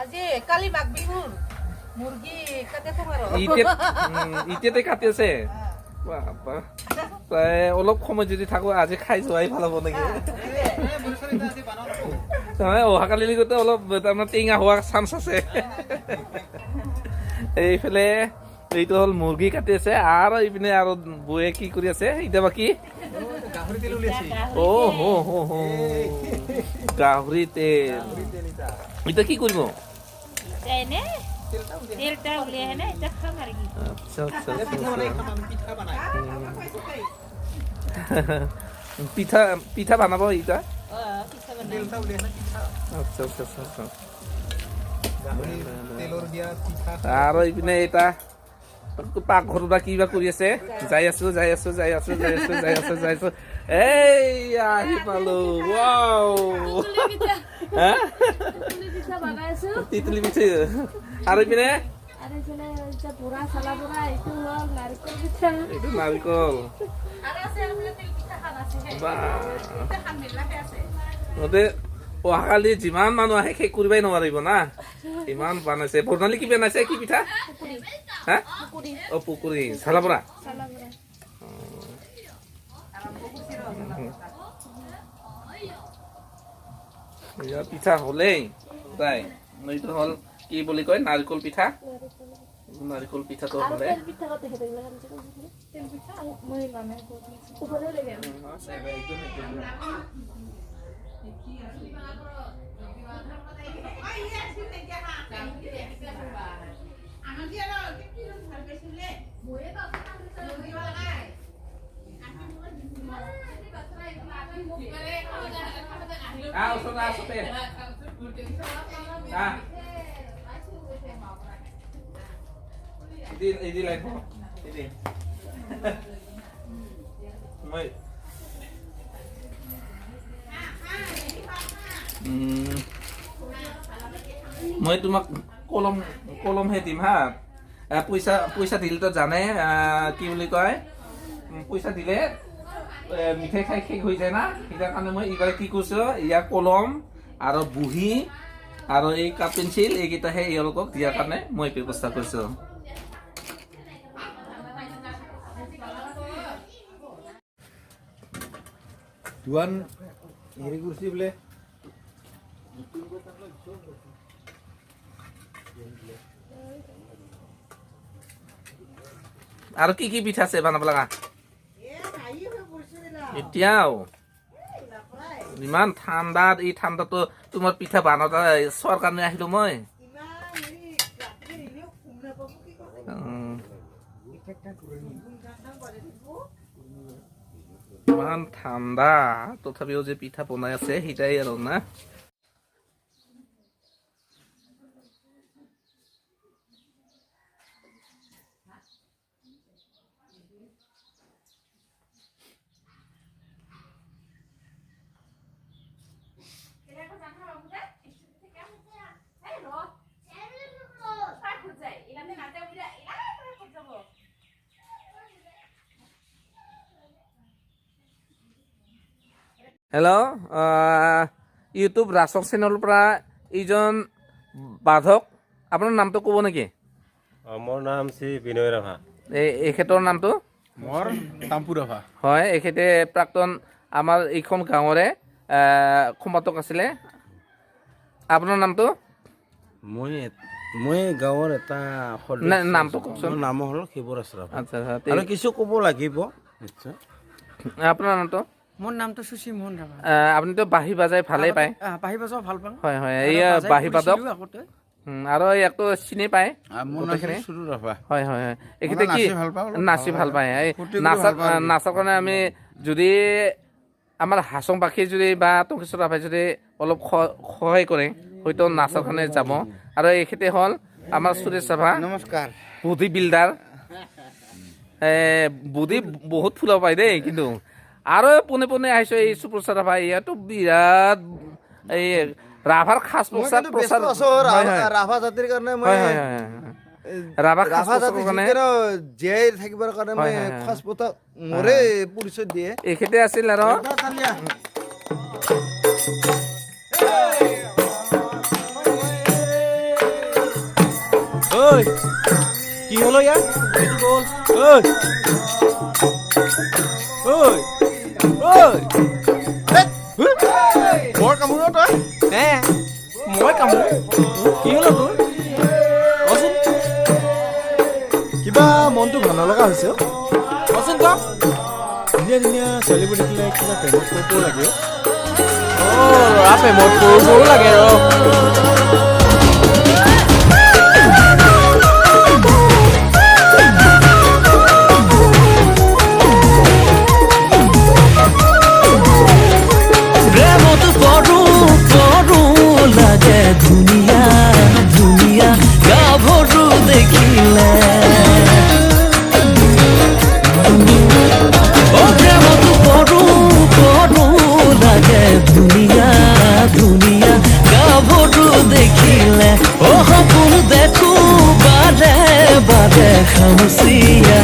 আজি কালি মাঘ বিহুৰ মুৰ্গী কাটে আৰু। এতিয়া এতিয়াতে কাটি আছে। বাবা, প্ৰায় অলপ সময় যদি থাকো, আজি খাই যোৱাই ভাল হ'ব নেকি? নহয়, অহাকালিলৈকে অলপ তাৰমানে টেঙা হোৱাৰ চান্স আছে। এইফালে এইটো হ'ল মুৰ্গী কাটি আছে আৰু এইপিনে আৰু বৌয়ে কি কৰি আছে এতিয়া বাকী? গাহৰি তেল উলিয়াইছে। অ হো হো হো, গাহৰি তেল। এতিয়া কি কৰিব? এনে তেলটা উলিয়াই হেনে এতিয়া খাম আৰু কি। আচ্ছা আচ্ছা পিঠা বনাই খাম আমি, পিঠা বনাই। পিঠা, পিঠা বনাব এতিয়া। পিঠা বনাই। তেলটা উলিয়াই পিঠা। আচ্ছা আচ্ছা আচ্ছা আচ্ছা। গাহৰি তেলৰ দিয়া পিঠা। আৰু এইপিনে এটা পাকঘৰত বা কিবা কৰি আছে। যাই আছো, যাই আছো, যাই আছো, যাই আছো, যাই আছো, যাই আছো, এই আহি পালো। ৱাও, হা? পিঠা বনাই আছো। তিতলি পিঠা আৰু এইপিনে? আৰু এইফালে এতিয়া বৰা, চালা বৰা, এইটো হ'ল নাৰিকল পিঠা। এইটো নাৰিকল। আৰু আছে, আৰু বোলে তিল পিঠা খান আছে। বা পিঠা খান মেলাহে আছে। সিহঁতে অহাকালি যিমান মানুহ আহে শেষ কৰিবই নোৱাৰিব না, ইমান বনাইছে। বৰ্ণালী, কি বনাইছে? কি পিঠা হা? অ, পুকুৰী, চালা বৰা। চালা বৰা। এয়া পিঠা হ'লেই প্ৰায়। এইটো হ'ল কি বুলি কয়, নাৰিকল পিঠা। নাৰিকল পিঠাটো আৰু হ'লে তেল পিঠা কত দেখে থাকিলে? তেল পিঠা মই বনাই ওপৰে লাগে। আহ, ওচৰত আহ, ওচৰতে আহ। ইদি ইদি লাগিব ইদি। মই তোমাক কলমহে দিম হা। পইচা দিলেতো জানে, কি বুলি কয়, পইচা দিলে মিঠাই খাই শেষ হৈ যায় না। সেইটাৰ কাৰণে মই এইবাৰ কি কৈছোঁ, ইয়াৰ কলম আৰু বহী আৰু এই কাপ পেঞ্চিল এইকেইটাহে এওঁলোকক দিয়াৰ কাৰণে মই ব্যৱস্থা কৰিছোঁ। দোৱান হেৰি কৰিছে বোলে। আৰু কি কি পিঠা আছে বনাব লগা এতিয়াও? ইমান ঠাণ্ডাত, এই ঠাণ্ডাতো তোমাৰ পিঠা বনাওঁতে চোৱাৰ কাৰণে আহিলো মই। ইমান ঠাণ্ডা, তথাপিও যে পিঠা বনাই আছে, সেইটাই আৰু না। হেল্ল', ইউটিউব ৰাচক চেনেলৰ পৰা এইজন বাধক, আপোনাৰ নামটো ক'ব নেকি? মোৰ নাম শ্ৰী বিনয় ৰাভা। এই এখেতৰ নামটো? মোৰ তামপুৰ ৰাভা। হয়, এখেতে প্ৰাক্তন আমাৰ এইখন গাঁৱৰে সম্পাদক আছিলে। আপোনাৰ নামটো? মই গাঁৱৰ এটা সদস্য। নাই, নামটো কওকচোন। মোৰ নাম হ'ল শিৱৰাজ ৰাভা। আচ্ছা। আৰু কিছু ক'ব লাগিব নিশ্চয়। আপোনাৰ নামটো? মোৰ নামটো সুশী মোহন ৰাভা। আপুনিতো বাঁহী বাজাই ভালেই পায়। বাঁহী বজাও ভাল পাওঁ। হয় হয় আৰু এইয়া বাজাই বাঁহী বাদক। কৰিছিলো আগতে। আৰু ইয়াকতো চিনি পায় মোৰ নাম গোটেইখিনি? সুৰু ৰাভা। হয় হয় হয় এইখিনিতে কি নাচি ভাল পাওঁ অলপ। নাচি ভাল পায়। এই ফূৰ্তি কৰি নাচা ভাল পাওঁ আৰু। নাচাৰ কাৰণে আমি যদি আমাৰ হাচংবাসী যদি বা টংকেশ্বৰ ৰাভাই যদি অলপ সহায় কৰে, হয়তো নাচৰ কাৰণে যাব। আৰু এইখিনিতে হ'ল আমাৰ সুৰেশ ৰাভা। নমস্কাৰ। বডি বিল্ডাৰ, বডি বহুত ফুলাব পায় দেই কিন্তু। আৰু পোনে পোনে আহিছো এই সুপ্ৰসাদ ৰাভা, ইয়াতো বিৰাট এই ৰাভাৰ সাজ মই পোছাক কিন্তু প্ৰচাৰ ব্যস্ত আছো। হয়, হয়। ৰাভা জাতিৰ কাৰণে মই হয় হয় হয় হয় ৰাভা সাজ ৰাভা পোছাকৰ জাতি কাৰণে জীয়াই থাকিবৰ কাৰণে মই হয়, হয়, হয়। সাজ পোছাক মোৰে পৰিচয় দিয়ে। এইখিনিতে আছিল আৰু তালিয়া। ঐ কি হ'ল ইয়াৰ? এইটো গ'ল। ঐ ঐ ঐ, বৰ কামোৰ তই। হে মই কামোৰ? কি হ'ল তোৰ, কচোন? কিবা মনটো ভাল নলগা হৈছে অ'। কচোন ক। ধুনীয়া ধুনীয়া ছোৱালীবোৰ দেখিলে কিবা প্ৰেমত পৰো লাগে অ'। অ ল'ৰা প্ৰেমত পৰো পৰো লাগে ৰ। প্ৰেমত পৰো পৰো লাগে ধুনীয়া ধুনীয়া গাভৰু দেখিলে। অ প্ৰেমত পৰো পৰো লাগে ধুনীয়া ধুনীয়া গাভৰু দেখিলে। অ সপোন দেখো বাৰে বাৰে খামচিয়া।